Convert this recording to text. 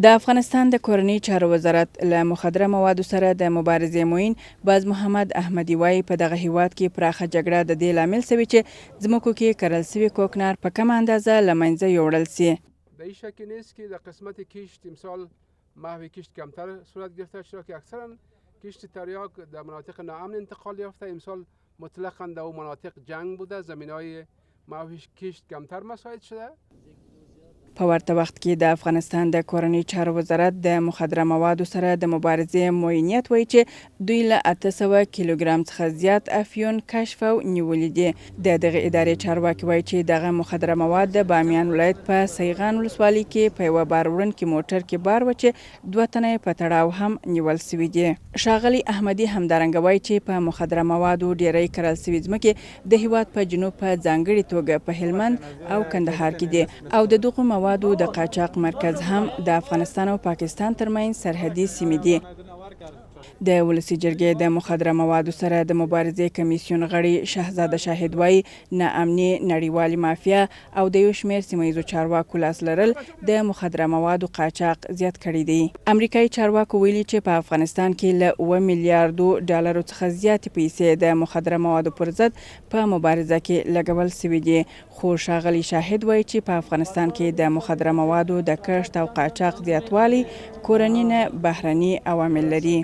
د افغانستان د کورنیو چارو وزارت له مخدره موادو سره د مبارزې معین باز محمد احمدي وايي، په دغه هېواد کې پراخه جګړه د دې لامل شوې چې ځمکو کې کرل شوي کوکنار په کمه اندازه له منځه یوړل شي. در این شکی نیست که در قسمت کشت امسال محو کشت کمتر صورت گرفته، چرا که اکثرا کشت تریاک در مناطق ناامن انتقال یافته. امسال مطلقا در او مناطق جنگ بوده، زمین های محو کشت کمتر مساعد شده. په ورته وخت کې د افغانستان د کورنیو چارو وزارت د مخدره موادو سره د مبارزې معینیت وایي چې دوی له 800 کیلوګرام څخه زیات افیون کشف او نیولي دي. د دغې ادارې چارواکي وایي چې دغه مخدره مواد د بامیان ولایت په سیغان ولسوالۍ کې په یوه بار وړونکي موټر کې بار وه چې دوه تنه یې په تړاو هم نیول شوي دي. ښاغلی احمدي همدارنګه وایي چې په مخدره موادو ډېری کرل شوې ځمکې د هېواد په جنوب په ځانګړي توګه په هلمند او کندهار کې دي او د دغو موادو د قاچاق مرکز هم د افغانستان او پاکستان ترمنځ سرحدي سیمې دي. د ولسي جرګې د مخدره موادو سره د مبارزې کمېسیون غړی شهزاده شاهد وايي، ناامني، نړیوالې مافیا او د یو شمېر سیمه ییزو چارواکو لاس لرل د مخدره موادو قاچاق زیات کړی دی. امریکايي چارواکو ویلي چې په افغانستان کې له اووه میلیاردو ډالرو څخه زیاتې پیسې د مخدره موادو پر ضد په مبارزه کې لګول شوې دي، خو ښاغلی شاهد وايي چې په افغانستان کې د مخدره موادو د کښت او قاچاق زیاتوالی کورني نه بهرني عوامل لري.